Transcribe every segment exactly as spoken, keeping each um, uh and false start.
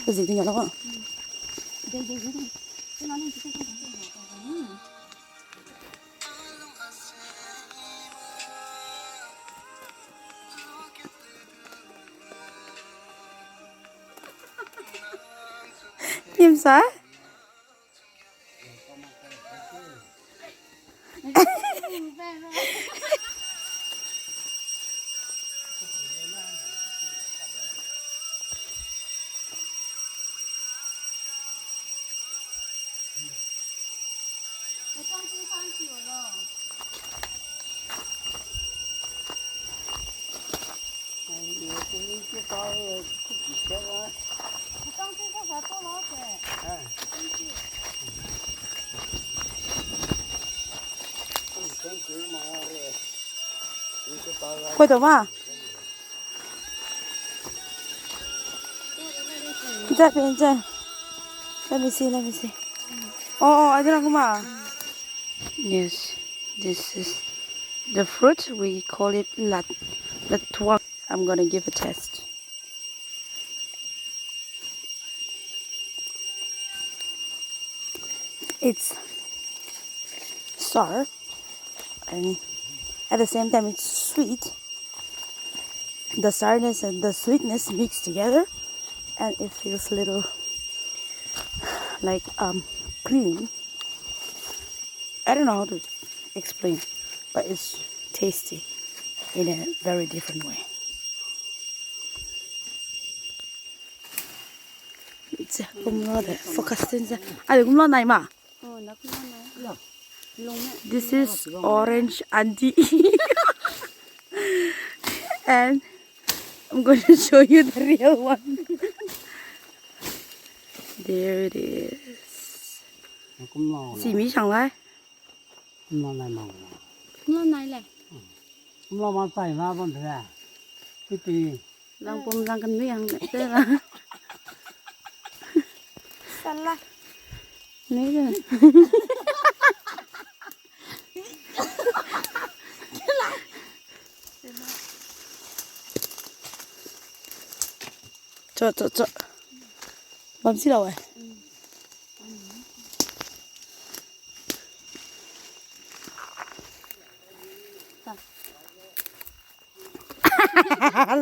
Kezing ting ya lo. Nimsa? Koi dau ma? Let me see, let me see. Oh, oh, I don't know. Yes, this is the fruit. We call it lat latwang. I'm gonna give a test. It's sour, and at the same time it's sweet. The sourness and the sweetness mix together, and it feels a little like, um, cream. I don't know how to explain, but it's tasty in a very different way. Ze, kumlo de, focus tin ze. Ai, kumlo nai ma? This is orange auntie. And I'm going to show you the real one. There it is. Simi sang lai. Kumlo nai le. Kumlo ma tai ma bam de. Pipi. Langpum lang kan mi ang le te la. Sala. Ni de. Cho, cho, cho. Bam si lau ai.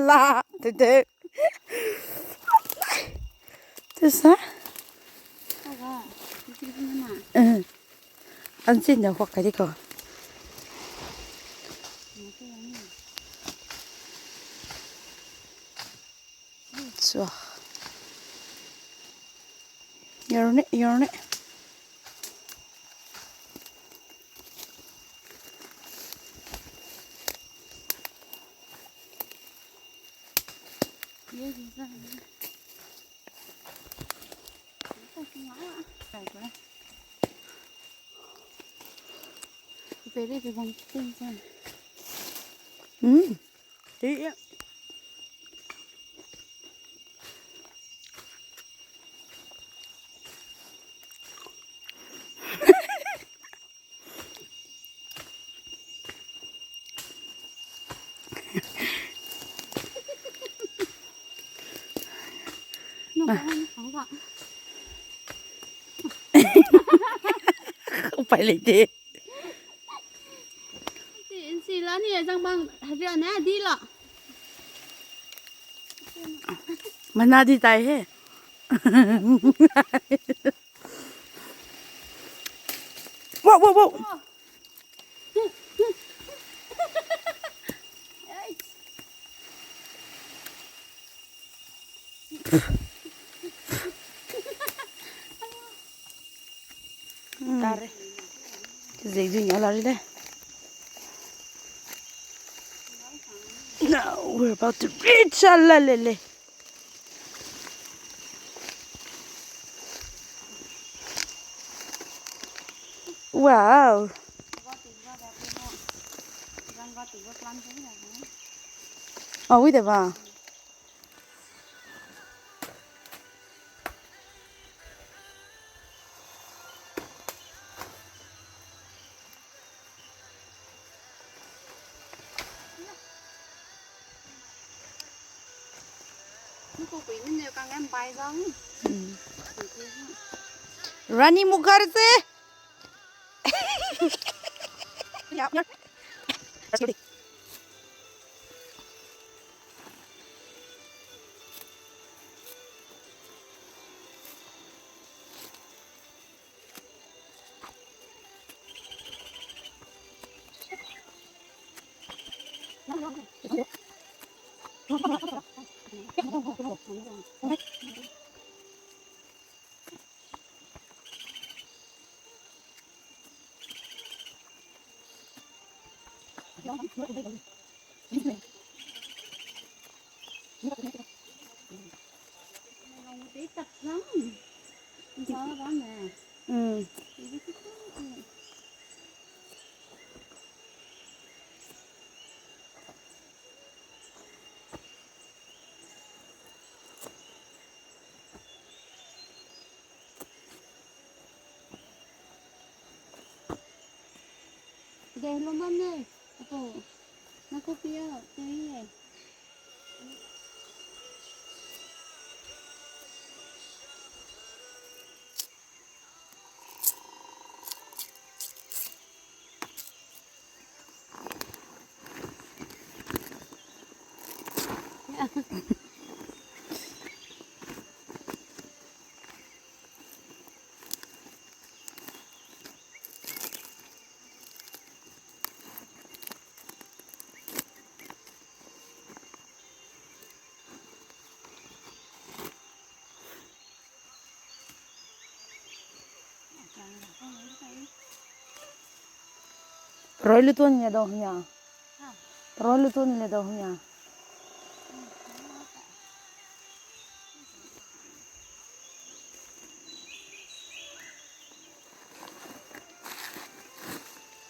La, te te. Te sa? An chin da hok ka di ko. Chua. Yorne, yorne. Hmm. Upai lei de. Si, si la ni zang bang hariana di la. Mana di tai he. Wow, wow, wow. Tare. Kezing zing ya la ri de. Now we're about to reach. Alalele. Wow. Oh, wait a minute. Rani Mukherjee. Dei lo man ne, apo, na ko pia, tei ye. Roi lu tun le dau hia. Roi lu tun le dau hia.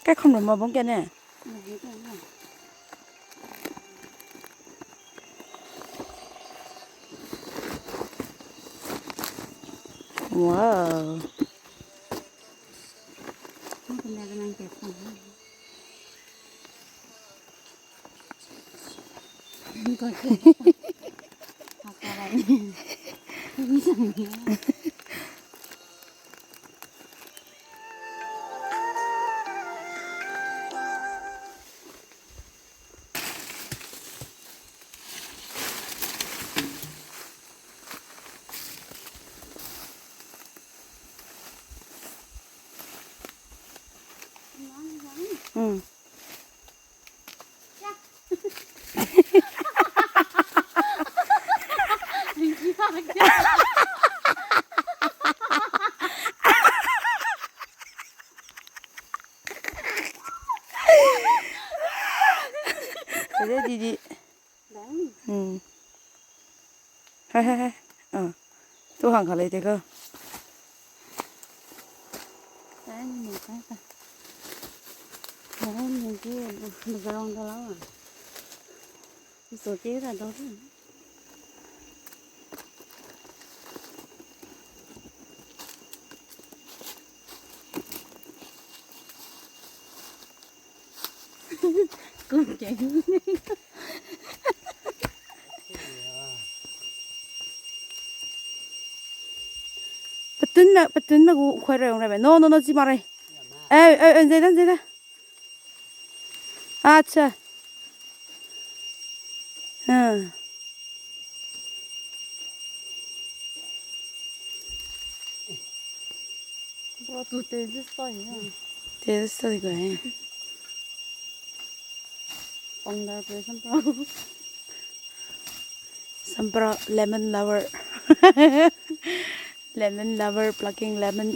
Kai kham ram ma bong kene. Wow. Mm. Ade didi. Hmm. Hai, hai, hai. Ah. Tu hang kha lei te ka. Hai, ni ka ka. Hai, ni ki, background da la. So te da do. Kum ke. Petun me, petun me gu khoi rei ong rei be. No, no, no, chi ma rei. Eh, eh, eh, nzei da, nzei da. Acha. Ha. Bro, tu te this toy na. Te this toy ga hai. Founder pe sampra. Sampra lemon lover. Lemon lover plucking lemon.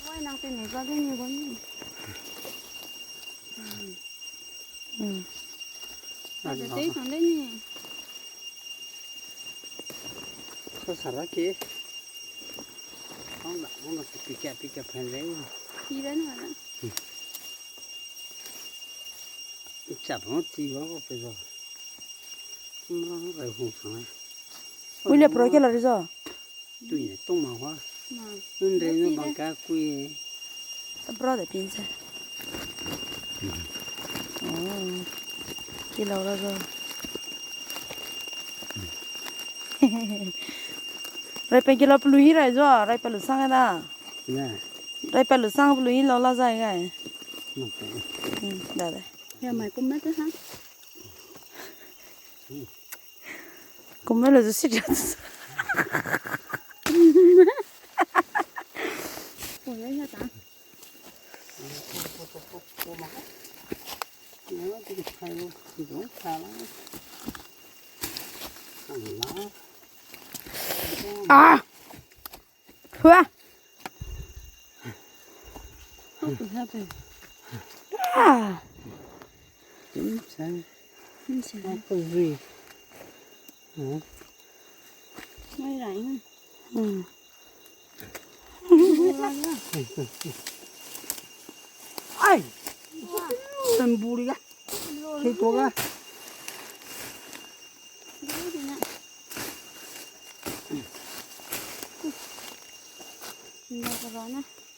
Wai nang te ne ga de ni gon. Hmm. Hmm. Ai, de tei sang de ni. Ko sara ke. Ang da, ang da pika, pika phan de. Pi de na na. Hmm. Chap hang chi bang ko pe zo. Ma rai hung sang. Ui le pro ke la ri zo. Tui ne tong ma hua. Ma. Nun de nu bang ka kui. Sa bra de pin se. Hmm. Oh. Ki lau la zo. Rai pe kilo pelu hi rai zo, rai pe lu sang da. Ne. Rai pe lu sang pelu hi lo la zai gai. Hmm, da de. Ya mai kum me te ha. Kum me lo zo si ja. Kum me ya ta. Ah! Hua! Ah! Mai rai. Hmm. Ai! Sen buri ga. Kei to ga.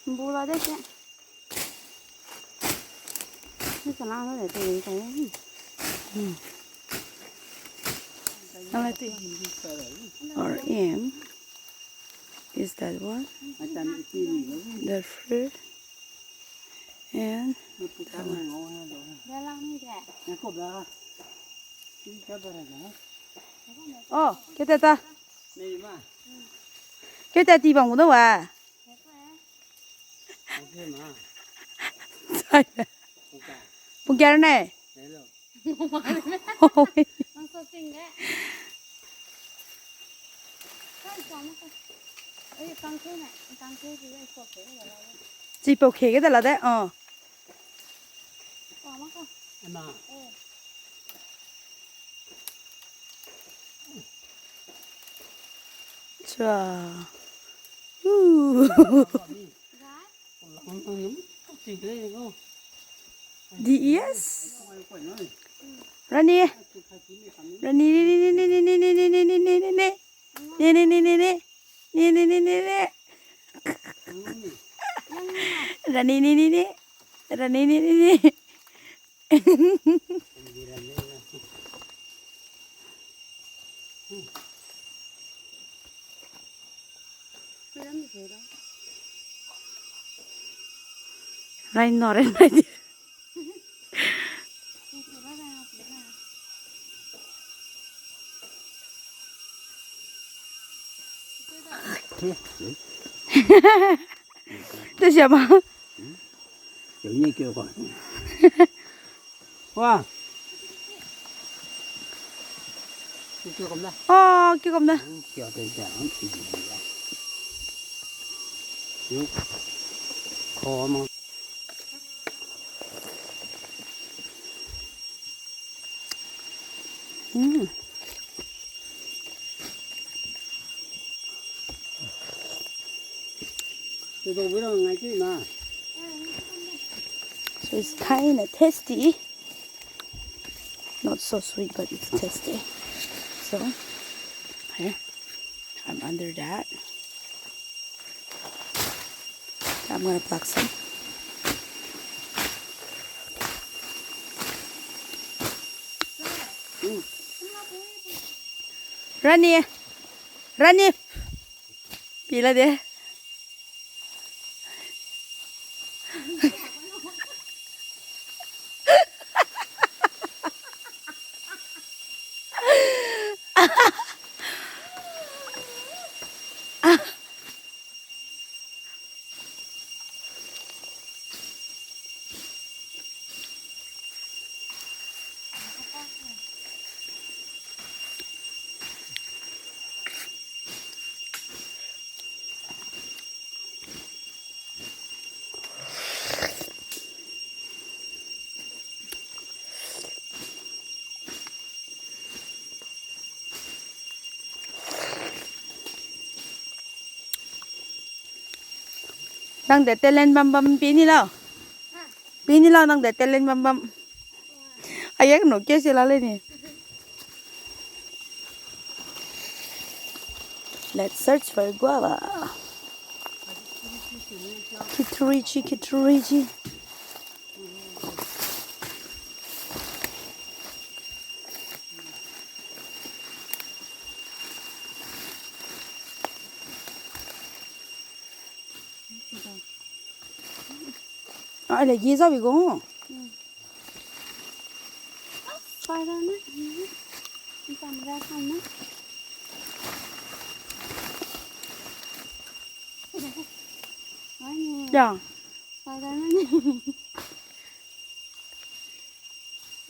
Bura de se. Our aim is that one. The fruit and that one. Oh, kete ta. Kete ti bang mu da wa. Pung kia ne? Chipau khe ge da la de, oh. Chua. Uh. D E S. Rani. Rani, ni, ni, ni. Ni, ni, ni, ni. Ni, ni, ni, ni, ni. Rani, ni, ni, ni. Rani, ni, ni, ni. Rai no, rai no. Te sia ma. Wa. Oh, ki kom da. Mm. So it's kinda tasty. Not so sweet, but it's tasty. So, here, I'm under that. I'm gonna pluck some. Rani, Rani, pila de. Nang de talent bam bam pi ni lau. Pi ni lau nang de talent bam bam. Ayak no ke se la le ni. Let's search for guava. Kittredge, Kittredge. Ai le gi za bi go. Hmm. Spider ne. Hmm. Itam ga kan ne. Ai ne. Ya. Spider ne.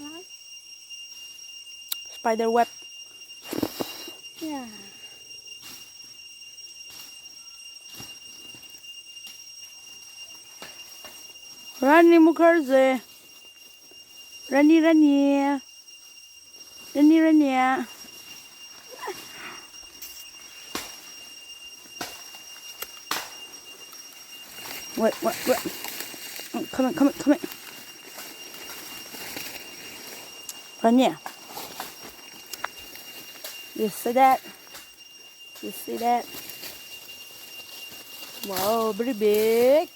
Ai. Spider web. Ya. Rani Mukherjee. Rani, Rani. Rani, Rani. Wait, wait, wait. Mm, come in, come in, come in. Rani. You see that? You see that? Wow, very big.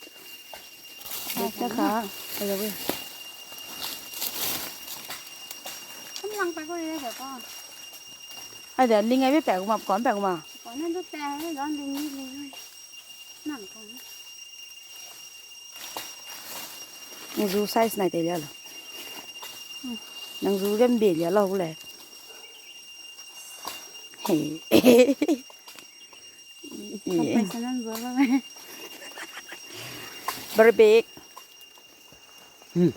Big na ka. Hello. Come lang pa ko ye ko. Ai da, ling ai be pa kuma, kom pa kuma. Ko na du pa, na don ling ni ling. Nang ko. Nang zu size nai te lia lo. Hmm. Nang zu gam be lia lo le. Hey. Kapai sa nang zu lo. Very big. Hmm.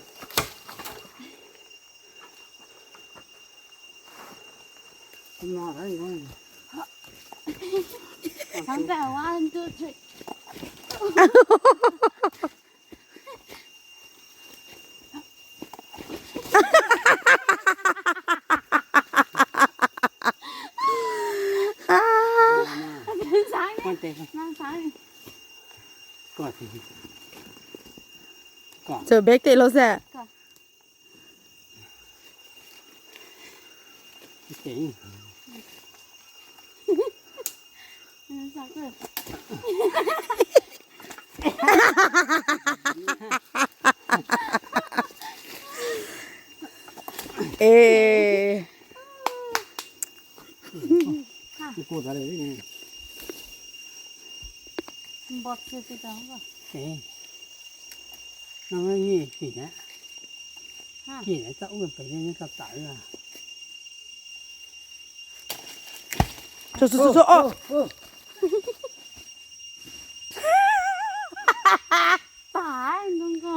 Sample, one, two, three. So, bag te lo se. Eh. Bot se ti ta ba. Eh. Nang ni ki ne. Ha. Ki ne ta u pe ni ka ta la. Zo, zo, zo, zo, oh. Tai nung ko.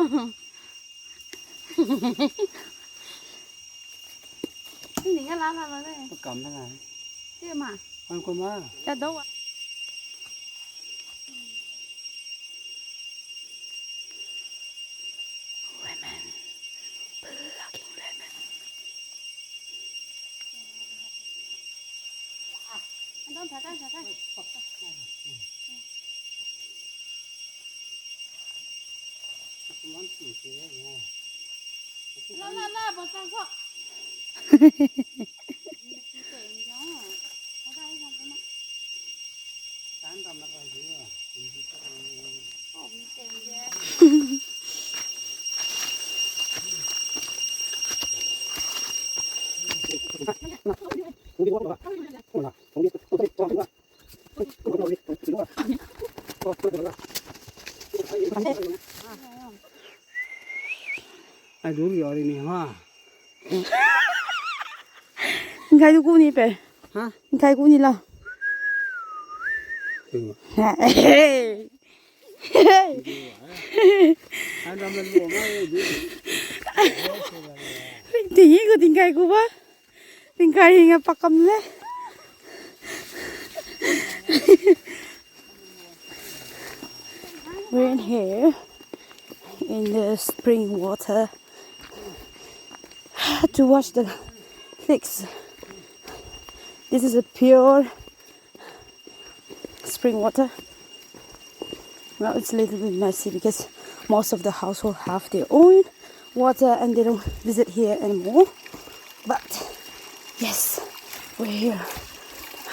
Ni ga la la la le. Kam na la. Ti ma. Kan ko ma. Ya do wa. Lemon. Plucking lemon. La, la, la, bosang so. Ai, du ri ri ni ha. Ngai du ku ni pe. Ha? Ngai ku ni la. Hey. Ting yi gu tingkai gu ba. Tingkai hinga pakam le. We're in here in the spring water to wash the pigs. This is a pure spring water. Well, it's a little bit messy because most of the household have their own water and they don't visit here anymore. But yes, we're here.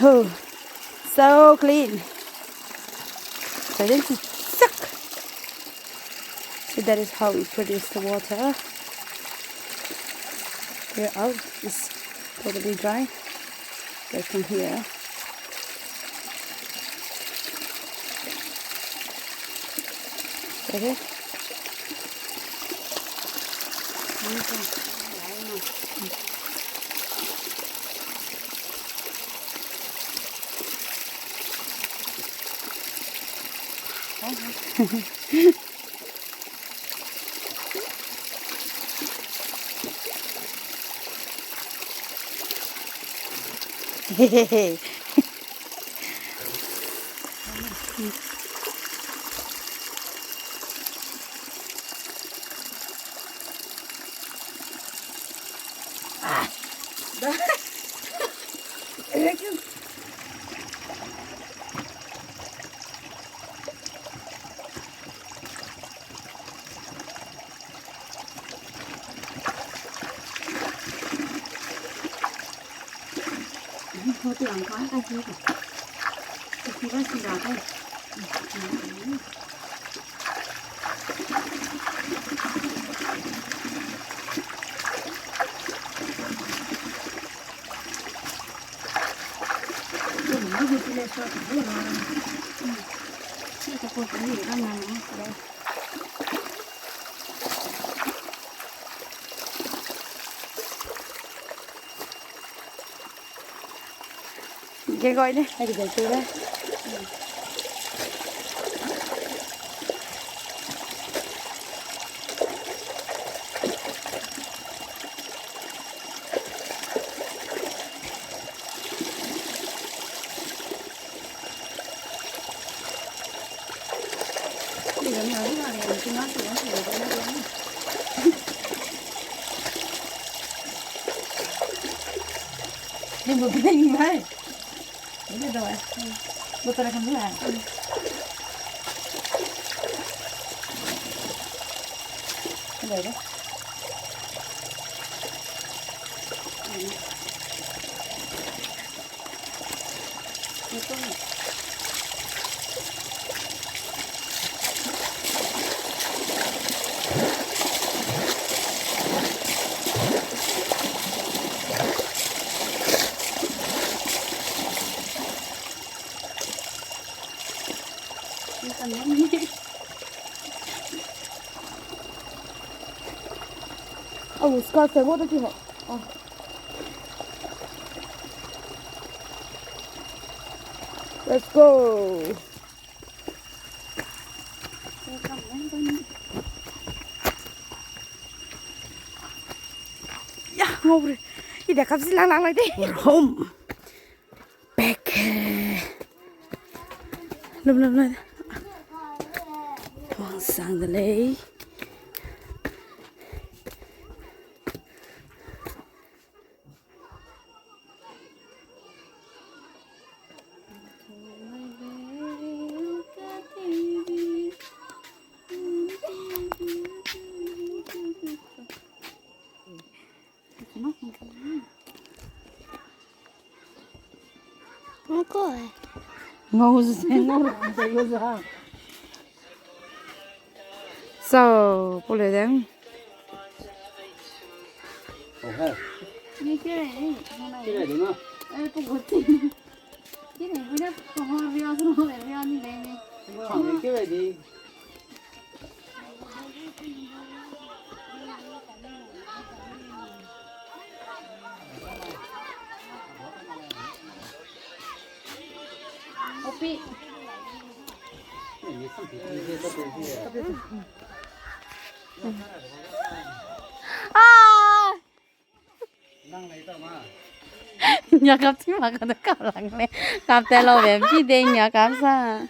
Oh, so clean. So this is suck. So that is how we produce the water. Here out is totally dry. Right from here. Okay. Ge goi ne, ai de te le. Ni gam na ni ma ni gam na ni ma. Ni bu bideng ni mai. Ini doi. Botol kan dulu. Ini doi. Oh, scarf, what did you have? Oh. Let's go. Ya, ngau re. I de kap si lang lang lai de. We're home. Back. Lum lum lum. Wang sang de lei. Ngau ze, ngau ze, ngau ze. So, pole deng. Oh, hey. Ni kere, eh, mana. Kere di ma. Eh, tu goti. Kere, mana, tu ho ria, tu ho ria, ni le ni. Kere di. Ah! Nya kap chi ma ka de kap lang le. Kap te lo be bi de nya kap sa.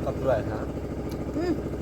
Kap lai na. Hmm.